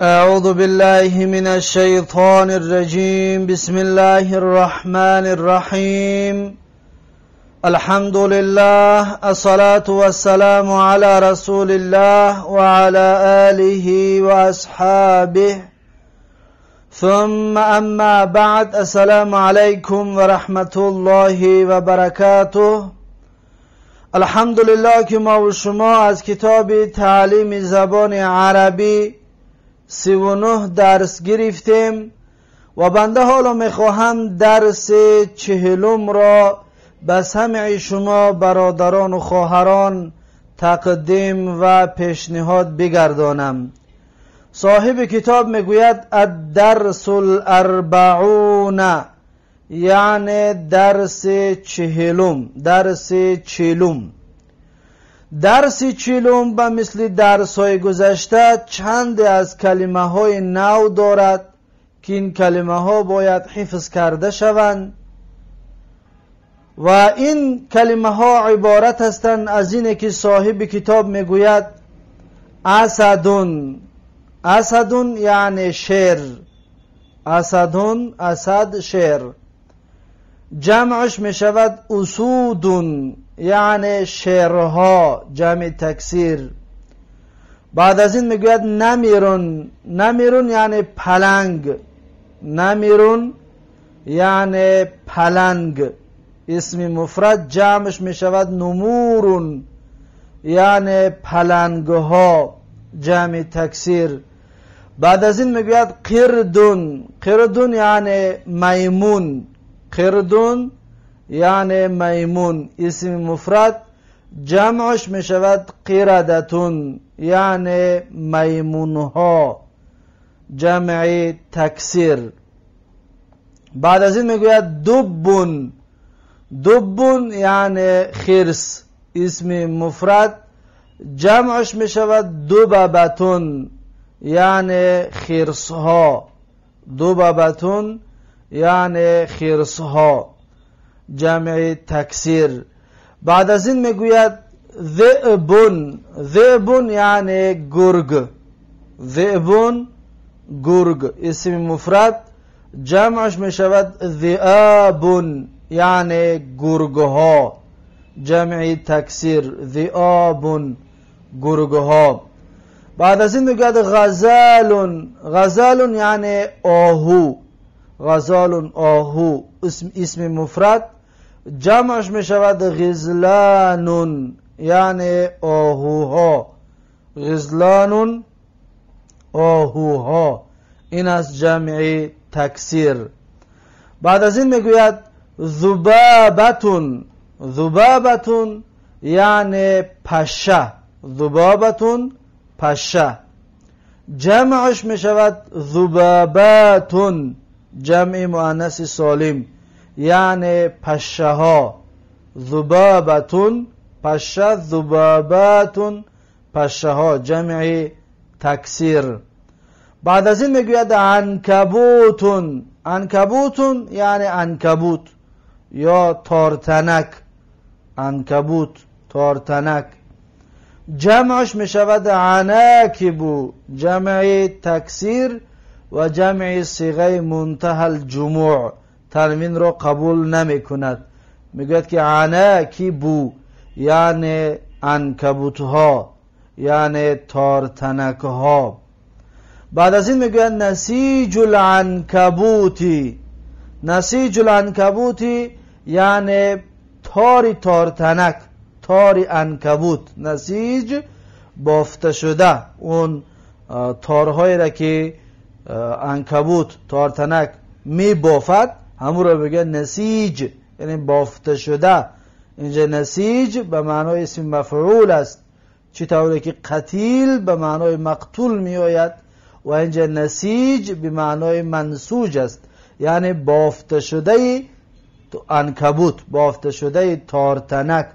أعوذ بالله من الشيطان الرجيم. بسم الله الرحمن الرحيم. الحمد لله، الصلاة والسلام على رسول الله وعلى آله وأصحابه، ثم أما بعد. السلام عليكم ورحمة الله وبركاته. الحمدلله که ما و شما از کتاب تعلیم زبان عربی 39 درس گرفتیم و بنده حالا میخواهم درس 40 را به سمع شما برادران و خواهران تقدیم و پیشنهاد بگردانم. صاحب کتاب میگوید الدرس الاربعون، یعنی درس 40. درس 40. درس 40 به مثل درس های گذشته چند از کلمه های نو دارد که این کلمه ها باید حفظ کرده شوند و این کلمه ها عبارت هستند از اینه که صاحب کتاب میگوید اسدون. اسدون یعنی شیر. اسدون، اسد، شیر. جمعش میشود اسودون، یعنی شیرها، جمع تکثیر. بعد از این میگوید نمیرون. نمیرون یعنی پلنگ. نمیرون یعنی پلنگ، اسم مفرد. جمعش میشود نمورون، یعنی پلنگها، جمع تکثیر. بعد از این میگوید قردون. قردون یعنی میمون. قردون یعنی میمون، اسم مفرد. جمعش میشود قردتون، یعنی میمونها، جمع تکثیر. بعد از این میگوید دبون. دبون یعنی خرس، اسم مفرد. جمعش میشود دببتون، یعنی خرسها. دببتون یعنی خرسها، جمع تکثیر. بعد از این میگوید ذئبون. ذئبون یعنی گرگ. ذئبون گرگ، اسم مفرد. جمعش میشود ذئابون، یعنی گرگها، جمع تکثیر. ذئابون، گرگها. بعد از این میگوید غزالون. غزالون یعنی آهو. غزال آهو، اسم مفرد. جمعش میشود غزلانون، یعنی آهوها. غزلانون، آهوها، این از جمع تکثیر. بعد از این میگوید ذبابتون. ذبابتون یعنی پشه. ذبابتون پشه، جمعش میشود ذباباتون، جمع مؤنث سالم، یعنی پشه ها. ذبابتون پشه، ذباباتون پشه ها، جمع تکثیر. بعد از این میگوید عنکبوتون. عنکبوتون یعنی عنکبوت یا تارتنک. عنکبوت، تارتنک. جمعش میشود عناکبو، جمع تکثیر و جمع صیغه منتهى الجموع، تنوین را قبول نمی کند. میگوید که عناکبو یعنی عنکبوت ها، یعنی تارتنک ها. بعد از این میگوید نسیج العنکبوتی. نسیج العنکبوتی یعنی تاری تارتنک، تاری عنکبوت. نسیج بافته شده، اون تارهایی را که عنکبوت تارتنک می بافد همون را بگه نسیج، یعنی بافته شده. اینجا نسیج به معنای اسم مفعول است، چه طوری که قتیل به معنای مقتول می آید و اینجا نسیج به معنای منسوج است، یعنی بافته شده عنکبوت، بافته شده تارتنک،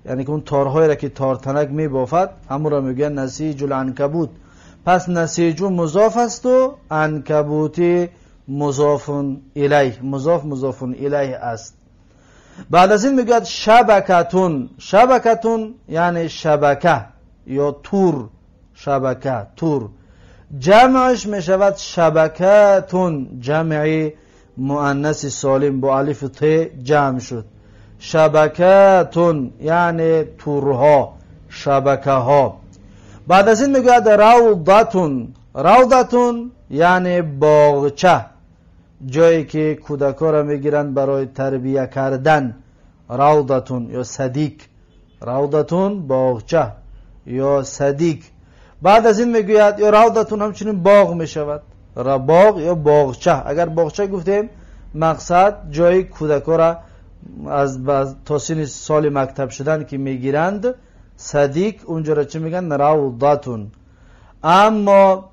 یعنی که اون تارهایی را که تارتنک می بافد همون را میگن نسیج العنکبوت. پس نسیجو مضاف است و عنکبوتی مضاف الیه، مضاف مضاف الیه است. بعد از این میگوید شبکتون. شبکتون یعنی شبکه یا تور. شبکه، تور. جمعش میشود شبکتون، جمع مؤنث سالم با الف ت جمع شد. شبکتون یعنی تورها، شبکه ها. بعد از این میگوید روضتون. روضتون یعنی باغچه، جایی که کودکا را میگیرند برای تربیه کردن. روضتون یا صدیق، روضتون باغچه یا صدیق. بعد از این میگوید یا روضتون همچنین باغ میشود، باغ یا باغچه. اگر باغچه گفتیم مقصد جای کودکا را از تا سن سال مکتب شدن که میگیرند صدیق، اونجا را چی میگن؟ روضتون. اما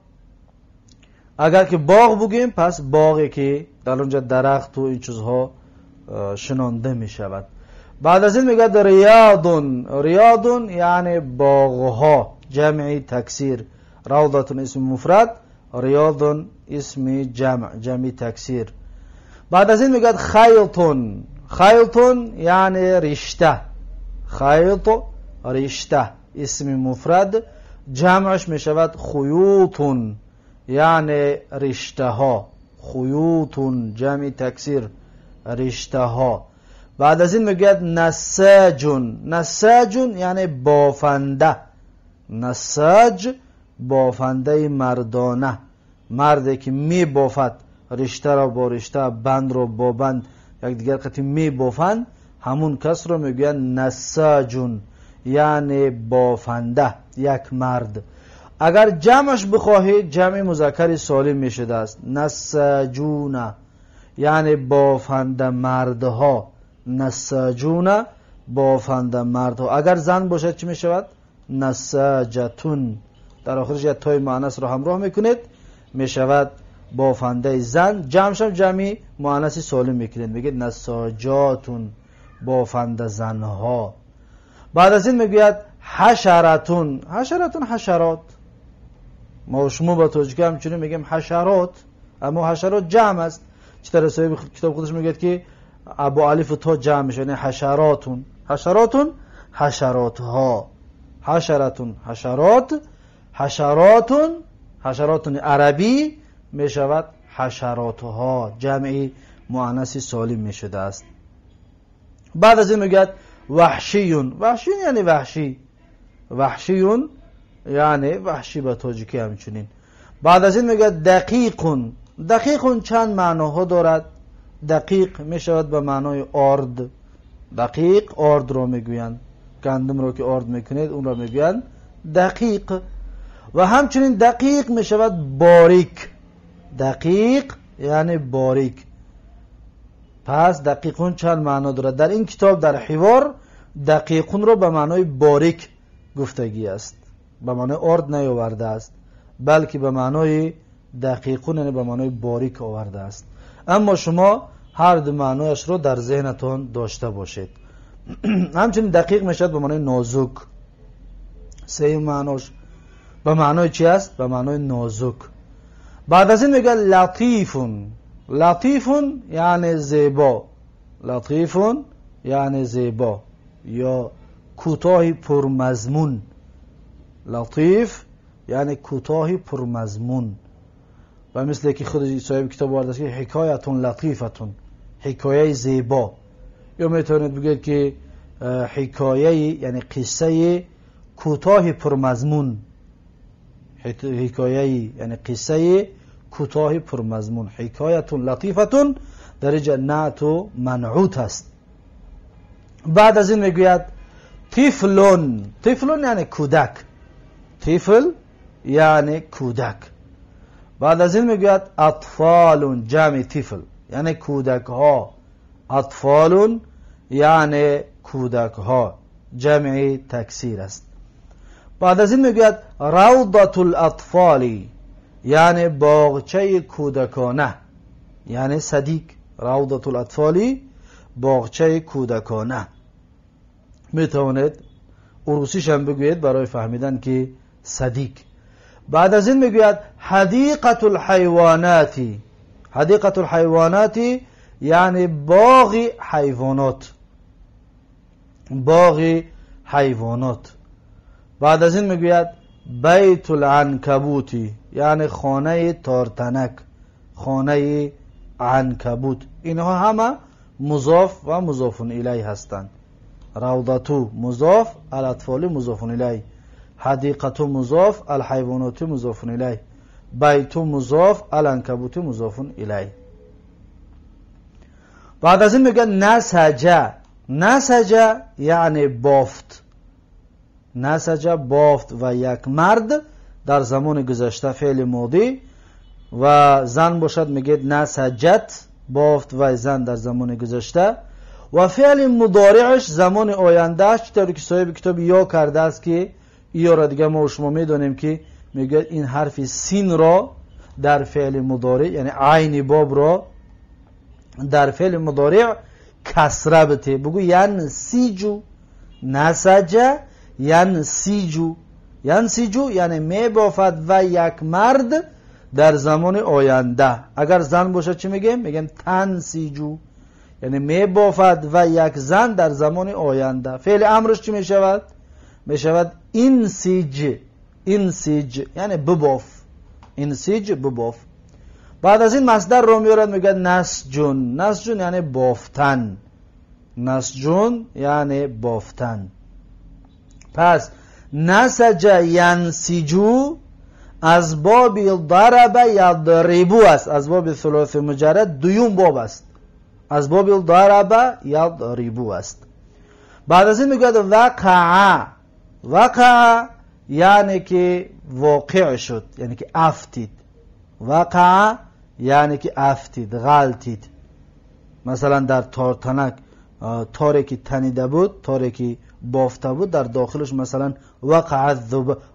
اگر که باغ بگیم پس باغی که در اونجا درخت و این چیزها شنانده میشود. بعد از این میگه ریاضون. ریاضون یعنی باغها، جمع تکثیر. روضتون اسم مفرد، ریاضون اسم جمع، جمع تکثیر. بعد از این میگه خیطون. خیطون یعنی رشته، خیط رشته اسم مفرد، جمعش میشود خیوطون یعنی رشته ها. خیوطون جمع تکثیر، رشته ها. بعد از این میگوید نساجون. نساجون یعنی بافنده. نساج بافنده مردانه، مردی که می بافد رشته را با رشته، بند را با بند، یک دیگر قطعی می بافند، همون کس را میگویند نساجون یعنی بافنده، یک مرد. اگر جمعش بخواهید جمع مذکر سالم می شده است، نساجون یعنی بافنده مردها. نساجون بافنده مردها. اگر زن باشد چی می شود؟ نساجتون. در آخرش یک تای مؤنث را همراه میکنید می شود بافنده زن. جمعش هم جمعی مؤنث سالم میکنید، میگید نساجاتون بافنده زنها. بعد از این میگوید حشرتون. حشرتون حشرات. ما شما با تاجیکی همچنین میگیم حشرات، اما حشرات جمع است. چطور صاحب کتاب خودش میگه که با الف و تا جمع میشه، یعنی حشراتون. حشراتون حشرات ها، حشرتون حشرات، حشراتون حشراتون عربی میشود حشرات ها، جمعی مؤنث سالم میشده است. بعد از این میگه وحشیون. وحشیون یعنی وحشی، وحشیون یعنی وحشی به تاجیکی همچنین. بعد از این میگه دقیقون. دقیقون چند معناها دارد. دقیق میشود به معنای آرد، دقیق آرد را میگویند، گندم را که آرد میکنید اون را میگویند دقیق. و همچنین دقیق میشود باریک، دقیق یعنی باریک. پس دقیقون چند معنا دارد. در این کتاب در حوار دقیقون را به معنای باریک گفتگی است، به معنای آرد نیاورده است، بلکه به معنای دقیقون یعنی به معنای باریک آورده است. اما شما هر دو معنایش را در ذهنتان داشته باشید. همچنین دقیق میشد به معنای نازک. سه معناش به معنای چی است؟ به معنای نازک. بعد از این میگه لطیفون. لطیفون یعنی زیبا، لطیفون یعنی زیبا یا کوتاه پرمضمون. لطیف یعنی کوتاه پرمضمون. و مثل که خود صاحب کتاب آورده است که حکایتون لطیفتون، حکایه زیبا. یا میتونید بگید که حکایه یعنی قصه کوتاه پرمضمون، حکایه یعنی قصه کوتاه پرمضمون، حکایتون لطیفتون در اینجا نعت و منعوت است. بعد از این میگوید طفلون. طفلون یعنی کودک، طفل یعنی کودک. بعد از این میگوید اطفالون جمع طفل یعنی کودک ها. اطفالون یعنی کودک ها، جمع تکثیر است. بعد از این میگوید روضة الاطفال یعنی باغچه کودکانه، یعنی صدیق. روضة الاطفال باغچه کودکانه. میتوانید عروسیش هم بگویید برای فهمیدن که صدیق. بعد از این میگوید حدیقة الحیوانات. حدیقة الحیوانات یعنی باغ حیوانات، باغ حیوانات. بعد از این میگوید بیت العنکبوتی، یعنی خانه تارتنک، خانه عنکبوت. اینها همه مضاف و مضاف الیه هستند. روضتو مضاف، الاطفال مضاف الیه، حدیقتو مضاف، الحیوانات مضاف الیه، بیتو مضاف، العنکبوت مضاف الیه. بعد از این میگه نسجه. نسجه یعنی بافت. نسجه بافت و یک مرد در زمان گذشته فعل ماضی، و زن باشد میگه نسجت، بافت و زن در زمان گذشته. و فعل مضارعش زمان آینده اش، طوری که صاحب کتاب یا کرده است که یا را دیگه ما و شما میدانیم که میگه این حرف سین را در فعل مضارع، یعنی عین باب را در فعل مضارع کسره بده، بگو ینسیجو. نسجه ینسیجو، ینسیجو یعنی میبافد و یک مرد در زمان آینده. اگر زن باشد چی میگیم؟ میگیم تنسیجو، یعنی میبافد و یک زن در زمان آینده. فعل امرش چی میشود؟ میشود انسیج. انسیج یعنی بباف، انسیج بباف. بعد از این مصدر رو میارد میگه نسجون. نسجون یعنی بافتن، نسجون یعنی بافتن. پس نسج ینسجو از باب ضرب یضربو است، از باب ثلاث مجرد دوم باب است، از باب ضرب یضربو است. بعد از این میگه وقع. وقع یعنی که واقع شد، یعنی که افتید. وقع یعنی که افتید، غلطید. مثلا در تارتنک تاری که تنیده بود، تاری که بافته بود، در داخلش مثلا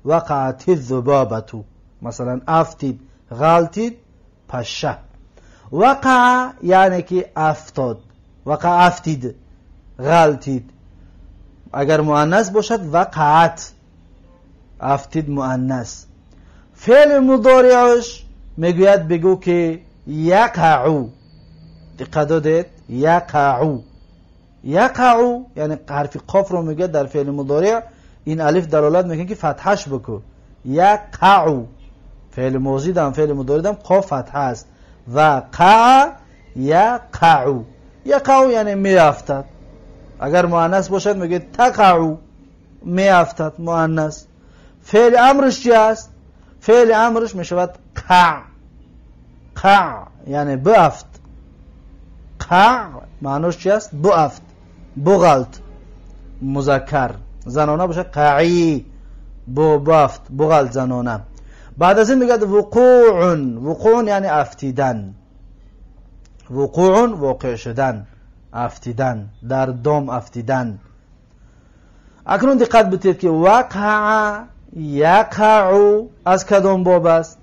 وقعت الذبابة، مثلا افتید، غلطید، پشه. وقع یعنی که افتاد، وقع افتید، غلطید. اگر مؤنث باشد وقعت، افتید مؤنث. فعل مضارعش میگوید بگو که یقعو. دقت دادید؟ یقعو. یقعو یعنی حرف قاف رو میگه در فعل مضارع، این الف دلالت میکنه که فتحش بکو. یقعو فعل ماضی دم، فعل مضارع دم قاف فتحه است. وقع یقعو. یقعو یعنی میافتد. اگر مؤنث باشد میگه تقعو، میافتد مؤنث. فعل امرش چی است؟ فعل امرش میشود قع. قع یعنی بافت. قع معناش چی است؟ بافت، بغلط، مذکر. زنانه باشه قعی، بافت، بغلط زنانه. بعد از این میگه وقوع. وقوع یعنی افتیدن. وقوع واقع شدن، افتیدن، در دام افتیدن. اکنون دقت بدید که وقع یقع از کدام باب است؟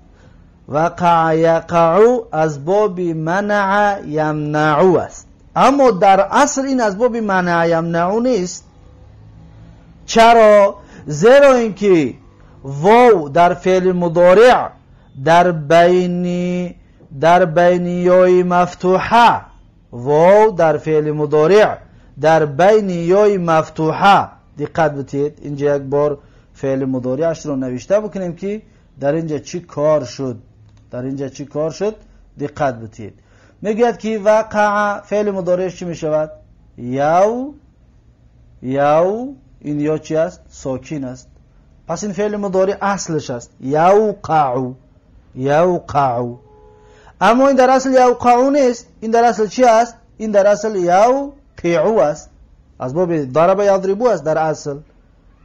وقع یقع از باب منع یمنع است. اما در اصل این از باب منع یمنع نیست. چرا؟ زیرا اینکه واو در فعل مضارع در بین یای مفتوحه، واو در فعل مضارع در بین یای مفتوحه، دقت بدید اینجا یک بار فعل مضارعش رو نوشته بکنیم که در اینجا چی کار شد، در اینجا چی کار شد، دقت بدید. میگوید که وقع فعل مضارعش چی میشود؟ یو، یو، این یا چی است؟ ساکین است. پس این فعل مضارع اصلش است یوقع، یوقع. اما این در اصل یوقع نیست، این در اصل چی است؟ این در اصل یوقع است، از باب ضرب یضرب است در اصل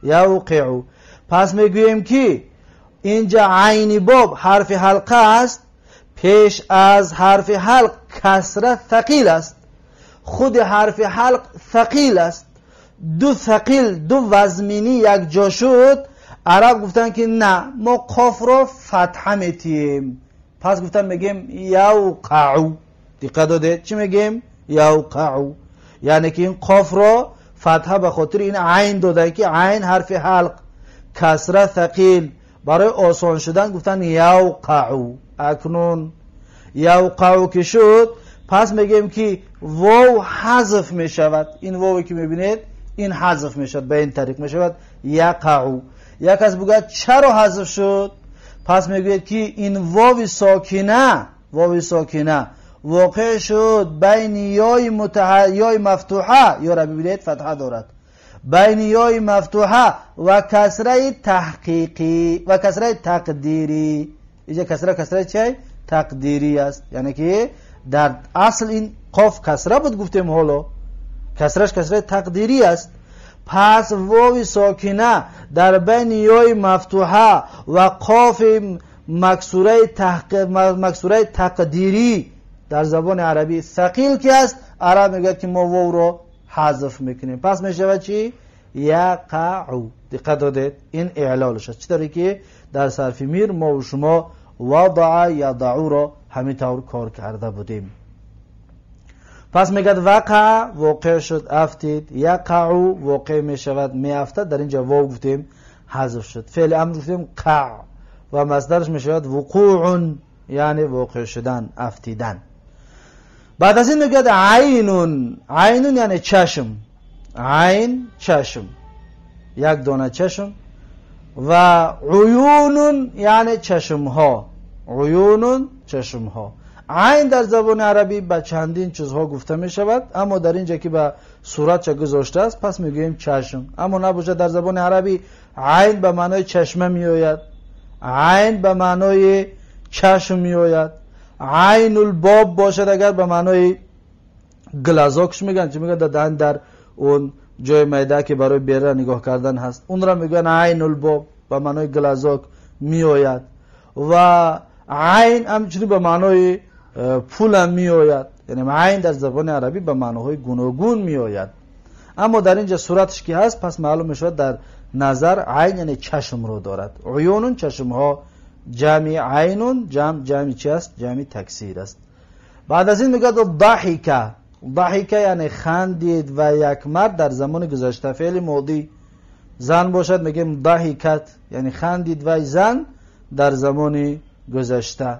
یوقع. پس میگوییم که اینجا عین باب حرف حلقه است، پیش از حرف حلق کسره ثقیل است، خود حرف حلق ثقیل است. دو ثقیل، دو وزمینی یک جا شد، عرب گفتن که نه ما قاف را فتحه میتیم، پس گفتن میگیم یوقع. دقت دادید چی میگیم؟ یوقع، یعنی که این قاف را فتحه به خاطر این عین داده که عین حرف حلق، کسره ثقیل، برای آسان شدن گفتن یوقع. اکنون یوقع که شد، پس میگیم که واو حذف میشود، این واوی که میبینید این حذف میشود، به این طریق میشود یقع. یک از بگوید چرا حذف شد، پس میگوید که این واو ساکنه، واو ساکنه واقع شد بین یای یای مفتوحه، یا را ببینید فتحه دارد، بین یای مفتوحه و کسره تحقیقی و کسره تقدیری. اینجا کسره، کسره چه؟ تقدیری است، یعنی که در اصل این قاف کسره بود، گفتیم حالا کسرش کسره تقدیری است. پس واو ساکنه در بین یای مفتوحه و قاف مکسوره مکسوره تقدیری در زبان عربی ثقیل که است، عرب میگه که ما واو رو حذف میکنیم. پس میشود چی؟ یقع. دقت دادید، این اعلالش است. چطوری که در صرف میر ما و شما وضع یضع را همین طور کار کرده بودیم. پس میگه وقع واقع شد، افتید، یقع واقع میشود، میافتد. در اینجا واو گفتیم حذف شد. فعل امر گفتیم قع و مصدرش میشود وقوع، یعنی واقع شدن، افتیدن. بعد از این میگه عینون. عینون یعنی چشم، عین چشم، یک دانه چشم. و عیونون یعنی چشمها، عیونون چشمها. عین در زبان عربی به چندین چیزها گفته می شود، اما در اینجا که به صورت چه گذاشته است پس میگوییم چشم. اما نباشه در زبان عربی عین به معنای چشمه می آید، عین به معنای چشم می آید. عین الباب باشد اگر به معنای گلازاکش میگن، چه میگن در در اون جای میده که برای بیره نگاه کردن هست، اون را میگن عین الباب، به معنای گلازاک می آید. و عین همچنین به معنای پول هم می آید، یعنی عین در زبان عربی به معناهای گوناگون می آید. اما در اینجا صورتش که هست پس معلوم می شود در نظر عین یعنی چشم رو دارد. عیون چشم ها، جمع عینون، جمع جمع چی است؟ جمع تکثیر است. بعد از این میگه ضحک. ضحک یعنی خندید و یک مرد در زمان گذشته، فعل ماضی. زن باشد میگیم ضحکت، یعنی خندید و زن در زمان گذشته.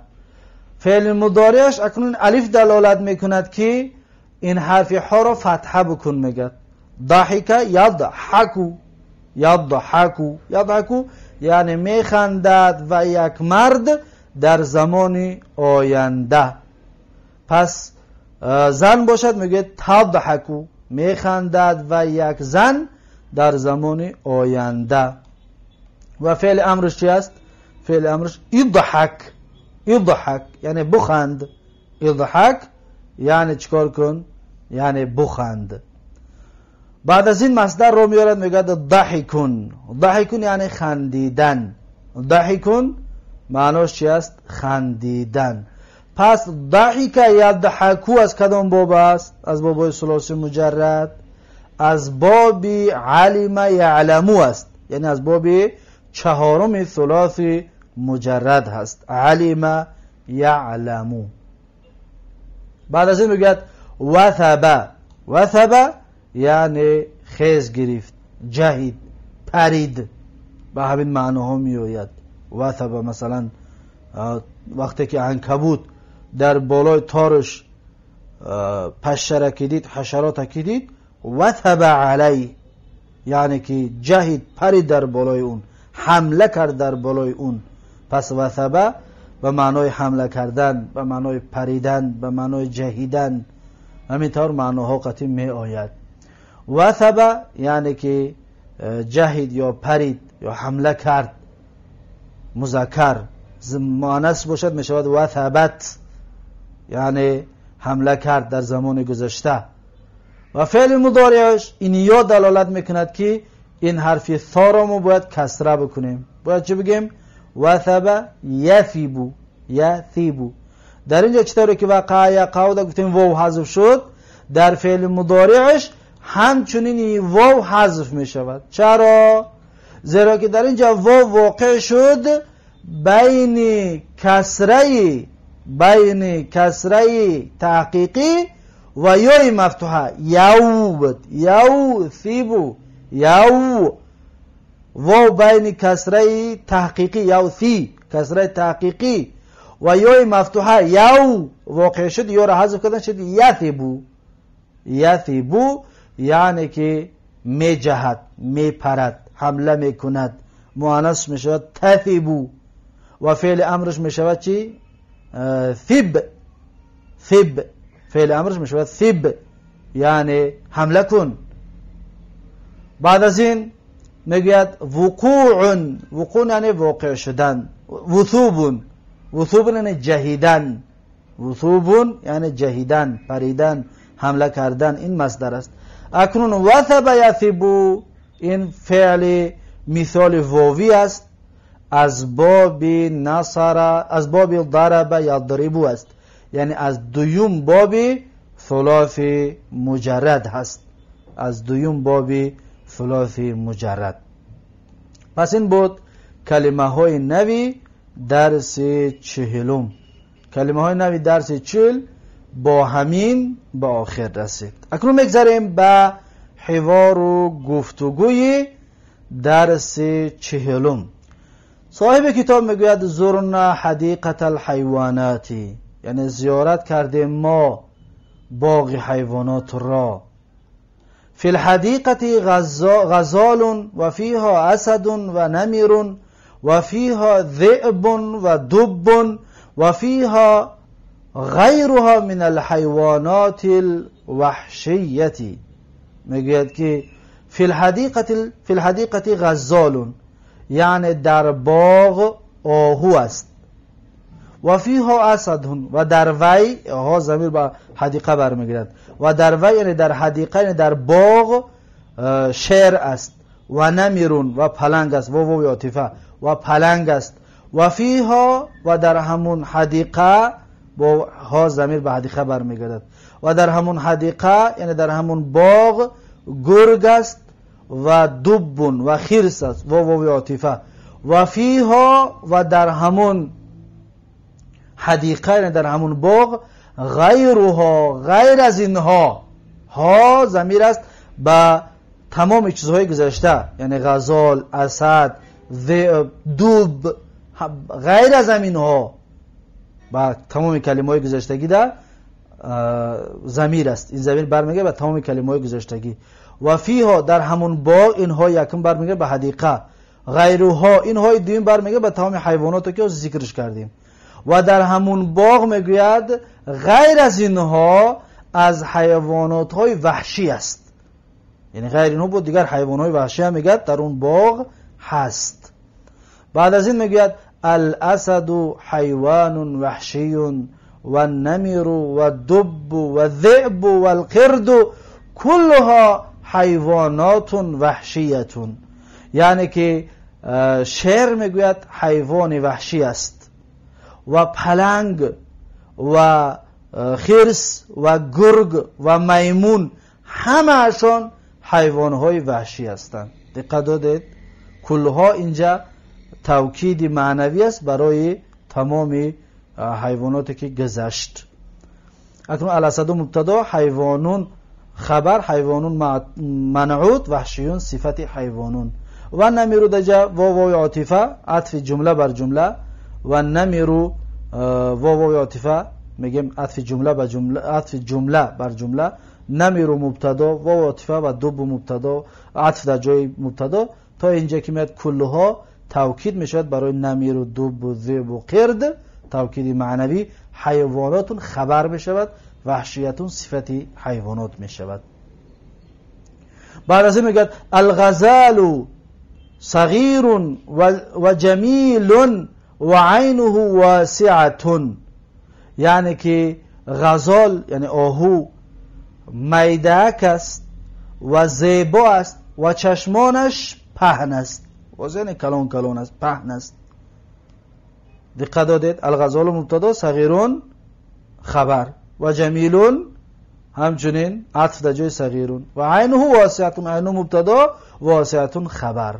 فعل مضارعش اکنون الف دلالت میکند که این حرف ها را فتحه بکن. میگه ضحک یضحک، یضحک، یضحک یعنی میخندد و یک مرد در زمان آینده. پس زن باشد میگه تضحک، میخندد و یک زن در زمان آینده. و فعل امرش چی است؟ فعل امرش اضحک. اضحک یعنی بخند. اضحک یعنی چیکار کن؟ یعنی بخند. بعد از این مصدر رو میارد میگه ضحکون. ضحکون یعنی خندیدن. ضحکون معناش چی است؟ خندیدن. پس ضحک یضحکو از کدام باب است؟ از باب ثلاثی مجرد، از باب علم یعلمو است، یعنی از باب چهارم ثلاثی مجرد هست، علم یعلمو. بعد از این میگه وثب. وثب یعنی خیز گرفت، جهید، پرید، به همین معناها میآید. وثب مثلا وقتی که عنکبوت در بالای تارش پشه که دید، حشرات که دید، وثب علی یعنی که جهید، پرید در بالای اون، حمله کرد در بالای اون. پس وثب به معنای حمله کردن، به معنای پریدن، به معنای جهیدن، همینطور معناها قطعی می آید. وثب یعنی که جهید یا پرید یا حمله کرد، مذکر. مؤنث باشد می شود وثبت، یعنی حمله کرد در زمان گذشته. و فعل مضارعش این یا دلالت میکند که این حرف ثا را ما باید کسره بکنیم. باید چه بگیم؟ وثب یثیبو، یثیبو. در اینجا چطوری که وقع یقع گفتیم واو حذف شد، در فعل مضارعش همچنین واو حذف می شود. چرا؟ زیرا که در اینجا واو واقع شد بین کسره، بین کسره تحقیقی و یای مفتوحه، یو بود، یو ثیبو، یو واو بین کسره تحقیقی، یو ثی کسره تحقیقی و یای مفتوحه یو واقع شد، یو را حذف کردن شد یثیبو. یثیبو یعنی که میجهد، میپرد، حمله میکند، مؤنث میشود تثبو و فعل امرش میشود چی؟ ثب. ثب فعل امرش میشود ثب، یعنی حمله کن. بعد از این میگوید وقوع. وقوع یعنی واقع شدن. وثوب، وثوب یعنی جهیدن. وثوب یعنی جهیدن، پریدن، حمله کردن، این مصدر است. اکنون وثب یثبو، این فعل مثال واوی است، از باب نصر، از باب ضرب یضرب است، یعنی از دویم باب ثلاثی مجرد هست، از دویم باب ثلاثی مجرد. پس این بود کلمه های نوی درس 40. کلمه های نوی درس 40 با همین به آخر رسید. اکنون میگذریم به حوار و گفتگوی درس 40. صاحب کتاب میگوید زرنا حدیقة الحیوانات، یعنی زیارت کردیم ما باغ حیوانات را. فی الحدیقة غزال و فیها اسد و نمر و فیها ذئب و دب و فیها غیرها من الحیوانات الوحشیة. میگوید که فی الحدیقة غزال، یعنی در باغ آهو است، و فیها اسد، و در وی، ها ضمیر به حدیقه برمیگردد، و در وی یعنی در حدیقه، یعنی در باغ شیر است، و نمیرون و پلنگ است، و واو عاطفه و پلنگ است، و فیها و در همون حدیقه، با ها ضمیر به حدیقه برمیگردد، و در همون حدیقه یعنی در همون باغ گرگ است و دب و خرس است، و واو عاطفه، و فیها و در همون حدیقه یعنی در همون باغ غیرها، غیر از اینها، ها ضمیر است به تمام چیزهای گذشته، یعنی غزال، اسد، ذئب، دب، غیر از اینها با تمام کلمه های گذشتگی در ضمیر است. این ضمیر برمیگه به تمام کلمه های گذشتگی. و فیها در همون باغ، اینها یکم برمیگه به حدیقه، غیرها اینهای دویم برمیگه به تمام حیوانات که ذکرش کردیم. و در همون باغ میگوید غیر از اینها از حیوانات های وحشی است، یعنی غیر اینها بود دیگر حیوان های وحشی هم میگه در اون باغ هست. بعد از این میگوید الاسد حیوان وحشی و النمر و الدب و الذئب و القرد كلها حیوانات وحشیه، یعنی که شیر میگوید حیوان وحشی است و پلنگ و خرس و گرگ و میمون همه‌شان حیوانهای وحشی هستند. دقت دادید؟ کلها اینجا توکید معنوی است برای تمام حیواناتی که گذشت. اکنون الاسد مبتدا، حیوانون خبر، حیوانون منعوت، وحشیون صفت حیوانون. و نمیرو دجا واو عاطفه، عطف جمله بر جمله، و نمیرو واو عاطفه میگیم عطف جمله بر جمله، عطف جمله بر جمله، نمیرو مبتدا، واو عاطفه و دب مبتدا، عطف در جای مبتدا، تا اینجا که میاد کلها توکید میشود برای نمیر و دب و ذئب و قرد، توکید معنوی. حیواناتون خبر میشود، وحشیتون صفت حیوانات میشود. بعد از این میگه الغزال صغیر و جمیل و عینه واسعه، یعنی که غزال یعنی آهو میدک است و زیبا است و چشمانش پهن است، وزن کلان کلان است، پهن است. دقت دادید؟ الغزال مبتدا، صغیرون خبر، و جمیلون همچنین عطف در جای صغیرون، و عینه واسعتون، عینه مبتدا، واسعتون خبر.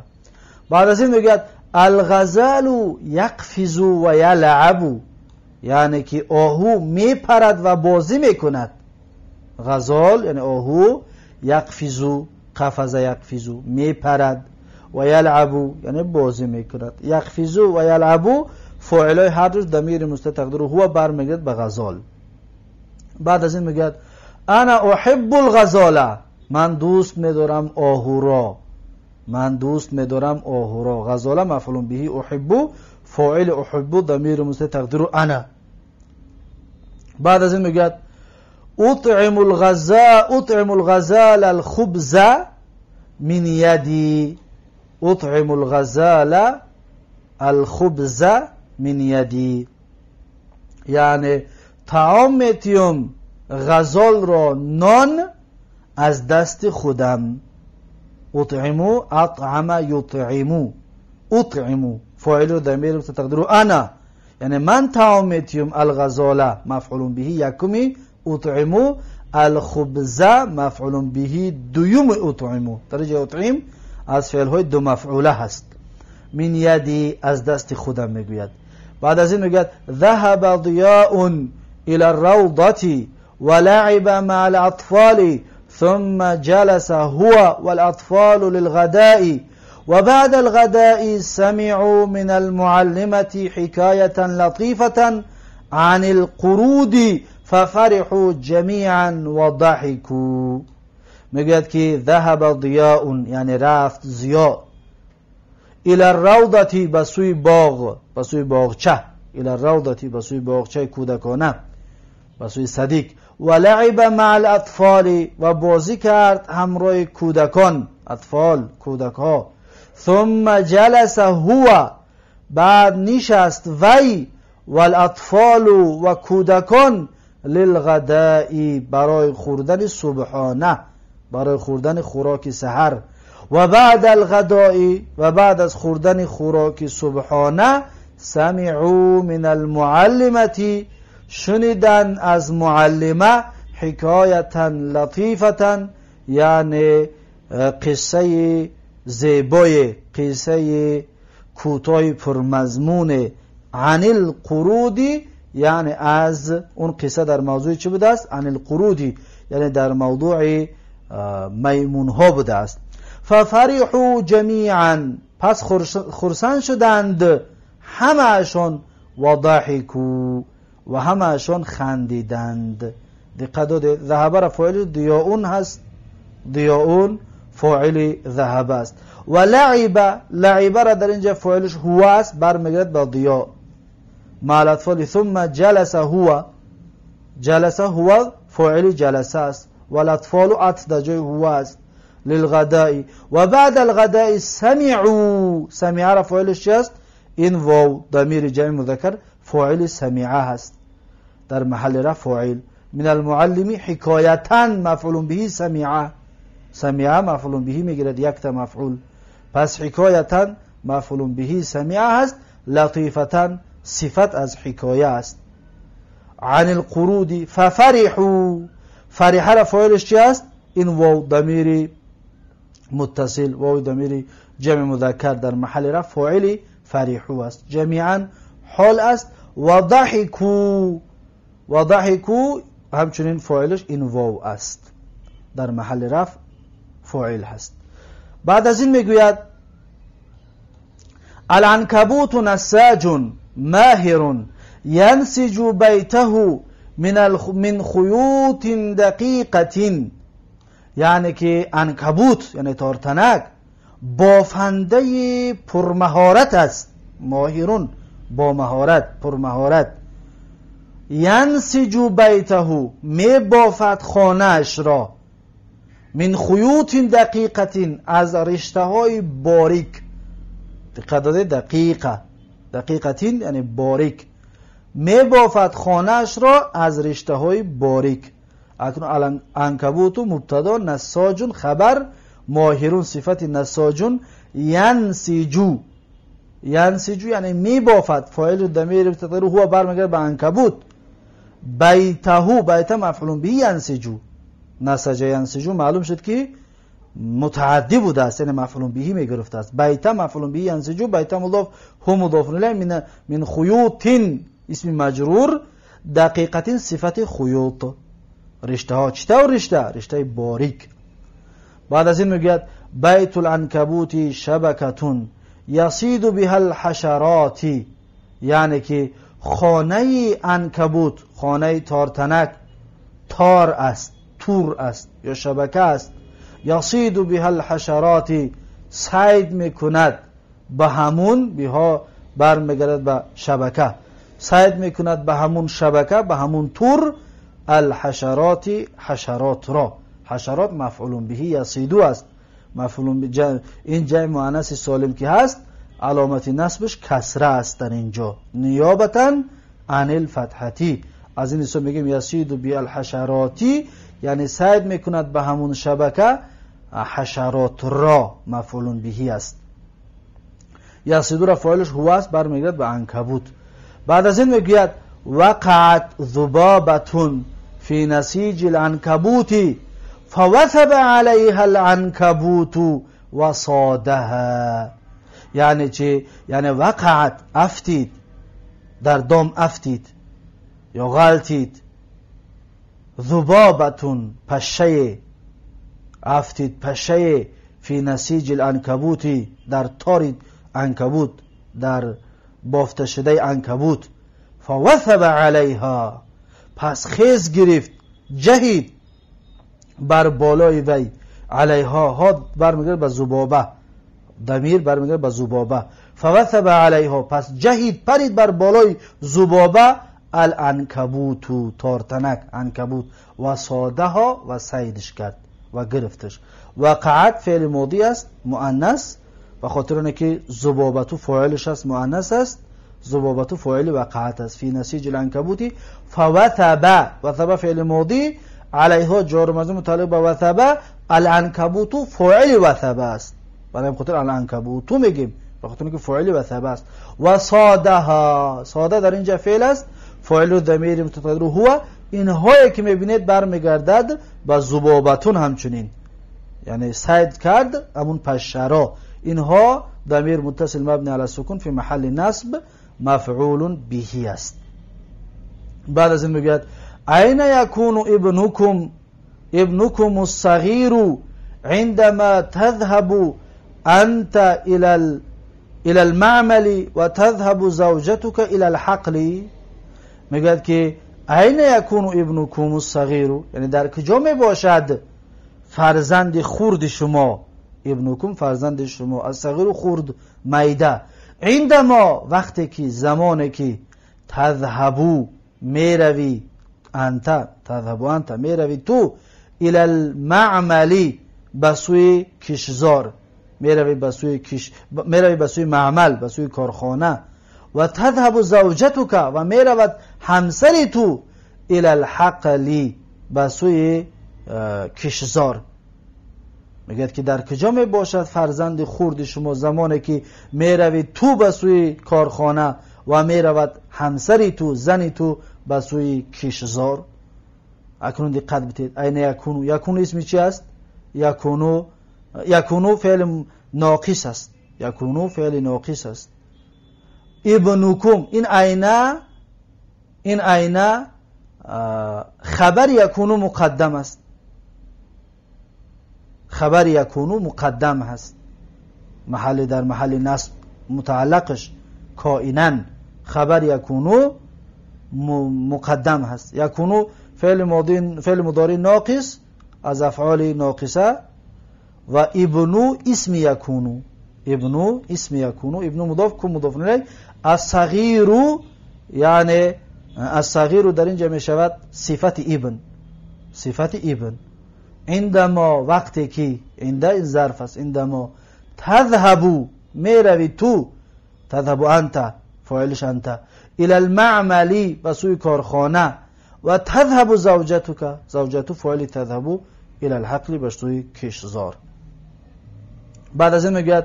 بعد از این میگه الغزال یقفز و یلعب، یعنی که آهو میپرد و بازی میکند. غزال یعنی آهو، یقفز، قفز یقفز، میپرد، و یلعب یعنی بازی میکند. یقفز و یلعب فاعلای هر دو ضمیر مستتر تقدیر هو برمیگرد به غزال. بعد از این میگه انا احب الغزاله، من دوست میدارم آهو را. من دوست می‌دارم آهو را. غزاله مفعول به احب، فاعل احب ضمیر مستتر تقدیر انا. بعد از این میگه اطعم الغزال الخبز من یدی. اطعم الغزال الخبز من یدی، یعنی طعام میتیم غزال را نان از دست خودم. اطعمو اطعم یطعمو، اطعمو فاعل ضمیر تقدیر انا، یعنی من طعام میتیم الغزاله مفعول به یکمی، اطعمو الخبز مفعول به دوم اطعمو. درجه اطعم از فعل های دو مفعوله هست. من یدی از دست خودم میگوید. بعد از این میگوید ذهب ضیاء الى الروضة ولعب مع الاطفال ثم جلس هو والاطفال للغداء وبعد الغداء سمعوا من المعلمة حكاية لطيفة عن القرود ففرحوا جميعا وضحكوا. میگوید که ذهب ضیاء یعنی رفت ضیاء، الى الروضة به سوی باغ، به سوی باغچه، الى الروضة به سوی باغچه کودکانه، به سوی صدیق، و لعب مع الاطفال و بازی کرد همراه کودکان، اطفال کودکها. ثم جلس هو بعد نشست وی، والاطفال و کودکان، للغداء برای خوردن صبحانه، برای خوردن خوراک سحر. و بعد الغداء و بعد از خوردن خوراک صبحانه، سمعوا من المعلمة شنیدن از معلمه، حکایتا لطیفتا یعنی قصه زیبای، قصه کوتاه پرمضمون، عن القرود یعنی از اون قصه در موضوع چی بوده است؟ عن القرود یعنی در موضوع میمون ها بوده است. ففرحوا جمیعا پس خرسند شدند همه‌شان، و ضحکوا و همه‌شان خندیدند. دقت داده ذهب را فاعل ضیاء هست، ضیاء فاعل ذهب است. و لعب، لعب را در اینجا فاعلش هو است، برمیگرد به ضیاء مع الاطفال. ثم جلس هو، جلس هو فاعل جلس است، والاطفال عطف در جای هو است، للغداء. و بعد الغداء سمعوا، سمع را فاعلش چی است؟ این واو ضمیر جمع مذکر فاعل سمعه هست، در محل رفع فاعل. من المعلم حکایتا مفعول به سمعه، سمعه مفعول به میگیرد یک تا مفعول، پس حکایتا مفعول به سمعه هست. لطیفتا صفت از حکایه است. عن القرود ففرحوا، فرحه را فاعلش چی است؟ این واو ضمیر متصل، واو ضمیر جمع مذکر در محل رفع فاعل فرحوا است، جمیعا حال است. و ضحکوا، و ضحکوا همچنین فاعلش این واو است، در محل رفع فاعل هست. بعد از این میگوید العنکبوت نساج ماهر ینسج بیته من خیوط دقیقة، یعنی که عنکبوت یعنی تارتنک بافنده پرمهارت است، ماهرون با مهارت، پرمهارت. ینسج بیته می بافد خانه‌اش را، من خیوط دقیقة از رشته های باریک، دقت داده دقیقه، دقیقة یعنی باریک، می بافد خانه‌اش را از رشته های باریک. اکنون عنکبوت مبتدا، نساجون خبر، ماهرون صفت نساجون، ینسجو، ینسجو یعنی می بافد، فاعل ضمیر تقدیر هو برمیگرده به عنکبوت. بیته، بیته مفعول به ینسجو، نسج ینسجو معلوم شد که متعدی بوده است، یعنی مفعول به میگرفته است. بیته مفعول به ینسجو، بیته مضاف هو مضاف الیه، من خیوط اسم مجرور، دقیقة صفت خیوط، رشته ها. چطور رشته؟ رشته باریک. بعد از این میگوید بیت العنکبوت شبکتون یصید بها الحشرات، یعنی که خانه عنکبوت، خانه تارتنک، تار است، تور است یا شبکه است. یصید بها الحشرات صید میکند به همون بیها برمیگردد به شبکه، صید میکند به همون شبکه، به همون تور، الحشرات حشرات را. حشرات مفعول به یصیدو است، مفعول این جمع مؤنث سالم که هست علامت نصبش کسره است در اینجا نیابتا عن الفتحتی. از این حساب میگیم یصید بی الحشراتی، یعنی صید میکند به همون شبکه حشرات را، مفعول بهی است. یصیدو را فاعلش هو است، برمیگرد به عنکبوت. بعد از این میگوید وقعت ذبابة فی نسیج العنکبوت فوثب علیها العنکبوت وصادها. یعنی چی؟ یعنی وقعت افتید، در دام افتید یا غلطید، ذبابة پشه، افتید پشه، فی نسیج العنکبوت در تار عنکبوت، در بافته شده عنکبوت، فوثب علیها پس خیز گرفت، جهید بر بالای وی، علیها ها برمیگرد به ذبابه، ضمیر برمیگرد به ذبابه، فوثب علیها پس جهید پرید بر بالای ذبابه، العنکبوت تارتنک عنکبوت، و ساده ها و صیدش کرد و گرفتش. وقعت فعل ماضی است مؤنث، به خاطر اینکه ذبابتو فاعلش است مؤنث است، ذبابتو فاعل وقعت است. فی نسیج العنکبوت فوثب، وثب فعل ماضی، علیها جار مجرور متعلق به وثب، العنکبوت فاعل وثب است، برای همین خاطر العنکبوت میگیم، به خاطر اینکه فاعل وثب است. و صادها، صاده در اینجا فعل است، فاعل ضمیر متقدر هو. اینهایی که میبینید برمیگردد به ذبابتون همچنین، یعنی صید کرد همون پشه را. اینها ضمیر متصل مبنی علی السکون فی محل نصب مفعول به است. بعد از این میگوید اين يكون ابنكم الصغير عندما تذهب انت الى المعمل وتذهب زوجتك الى الحقل. میگوید که اين يكون ابنكم الصغير، یعنی در کجا میباشد فرزند خرد شما، ابنکم فرزند شما، الصغیر خرد میده، عندما وقتی که زمانی که تذهبو میروی، انت تذهبو انت میروی تو، الى المعمل به سوی کشزار میروی، به سوی کش میروی، به سوی معمل، به سوی کارخانه، و تذهب زوجتک و میرود همسر تو، الى الحقل به سوی کشزار. میگه که در کجا می باشد فرزند خرد شما زمانی که میروی تو به سوی کارخانه و میرود همسری تو، زنی تو به سوی کشزار. اکنون دقت بدید، عین یکونو، یکونو اسمی چی است؟ یکونو، یکونو فعل ناقص است، یکونو فعل ناقص است. ابنکم، این عینه، این عینه خبر یکونو مقدم است، خبر یکونو مقدم هست، محل در محل نصب متعلقش کائنا، خبر یکونو مقدم هست. یکونو فعل ماضی، فعل مضارع ناقص از افعال ناقصه، و ابنو اسم یکونو، ابنو اسم یکونو، ابنو مضاف کن مضاف الیه، الصغیر یعنی الصغیر در اینجا می شود صفت ابن، صفت ابن. عندما وقتی که، عند این ظرف است، عندما تذهبو میروی تو، تذهب انت فاعلش انت، الى المعمل به سوی کارخانه، و تذهب زوجتک، زوجتو فاعل تذهب، الى الحقل به سوی کشزار. بعد از این میگوید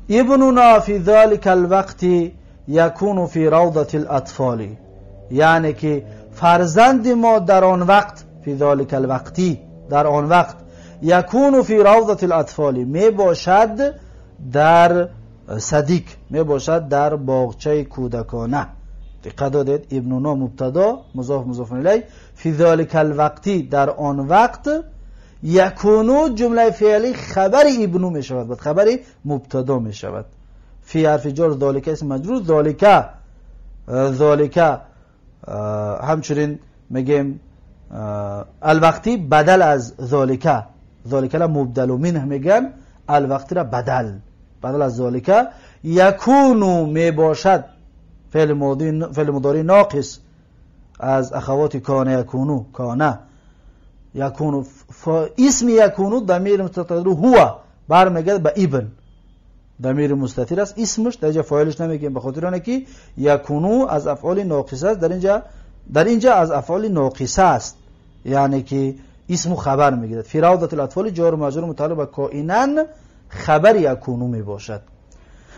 ابننا فی ذلك الوقت یکون فی روضة الاطفال، یعنی که فرزند ما در آن وقت، فی ذلك الوقتی در آن وقت، یکون فی روضة الاطفال می باشد در صدیق، می باشد در باغچه کودکانه. دقت دادید، ابننا مبتدا مضاف مضاف الیه، فی ذلك الوقتی در آن وقت، یکونو جمله فعلی خبر ابنو می شود، بعد خبر مبتدا می شود. فی حرف جر ذالک اسم مجرور، ذالک، ذالک همچنین میگیم الوقتی بدل از ذالک، ذالک لا مبدل منه میگن، الوقت را بدل، بدل از ذالک یکونو میباشد، فعل ماضی، فعل مضارع ناقص از اخوات کان یکونو، کانه یکونو، اسم یکونو ضمیر مستتر هو برمیگرده به ابن، ضمیر مستتر است اسمش، در اینجا فاعلش نمیگیم به خاطر اینکه یکونو از افعال ناقصه است، در اینجا از افعال ناقصه است، یعنی که اسم خبر میگیرد. فی روضة الاطفال جار و مجرور متعلق به کائنا خبر یکونو میباشد.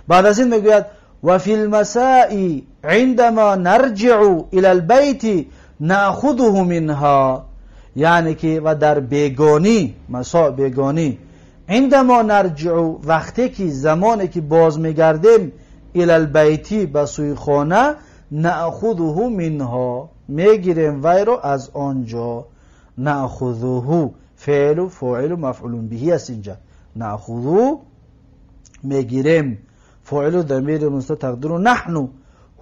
بعد از این میگوید و فی المساء عندما نرجع الى البيت ناخذه منها، یعنی که و در بیگانی، مساء بیگانی، عندما نرجع وقتی که زمانی که باز میگردیم، الى البیت به سوی خانه، ناخذه منها میگیریم وی رو از آنجا. ناخذه فعل و فاعل و مفعول به است اینجا، ناخذه میگیریم، فاعل ضمیر مستتر تقدیر نحن،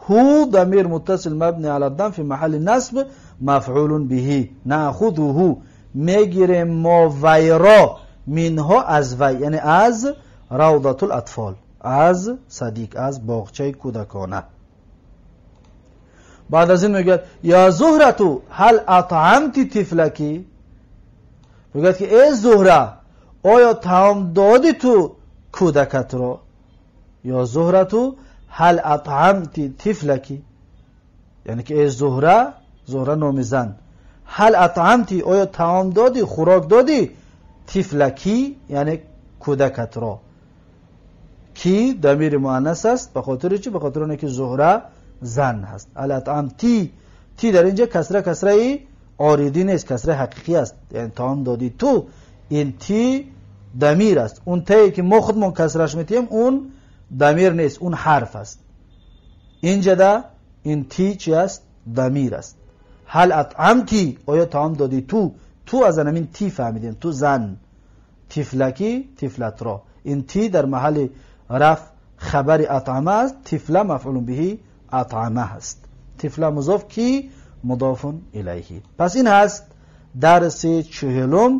هو ضمیر متصل مبنی علی الضم فی محل نصب مفعول به، ناخذه میگیریم ما وی را، منها از وی، یعنی از روضة الاطفال، از صدیق، از باغچه کودکانه. بعد از این میگوید یا زهرتو هل اطعمتی طفلکی، میگوید که ای زهره آیا طعام دادی تو کودکت را؟ یا زهرتو هل اطعمتی طفلکی، یعنی که ای زهره، زهره نام زن، هل اطعمتی آیا طعام دادی، خوراک دادی، طفلکی یعنی کودکت را. کی ضمیر مؤنث است، به خاطر چی؟ به خاطر اینکه زهره زن هست. الاطعمتی، تی در اینجا کسره، کسره عارضی نیست، کسره حقیقی است، یعنی طعام دادی تو، این تی ضمیر است. اون تی که ما خودمون کسرش میتیم اون ضمیر نیست، اون حرف است. اینجا ده این تی چی است؟ ضمیر است. هل اطعمتی آیا طعام دادی تو، تو از همین تی فهمیدیم، تو زن، طفلکی طفلت را، این تی در محل رفع خبر اطعمه است، طفله مفعول به اطعمه هست، طفله مضاف کی مضاف الیه. پس این هست درس 40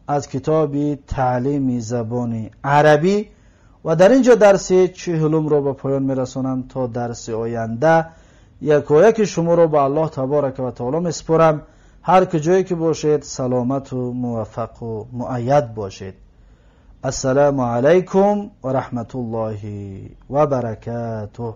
از کتاب تعلیم زبان عربی و در اینجا درس 40 را به پایان میرسانم تا درس آینده. یکایک شما را به الله تبارک و تعالی میسپارم. هر کجایی که باشید سلامت و موفق و مؤید باشید. السلام علیکم و رحمت الله و برکاته.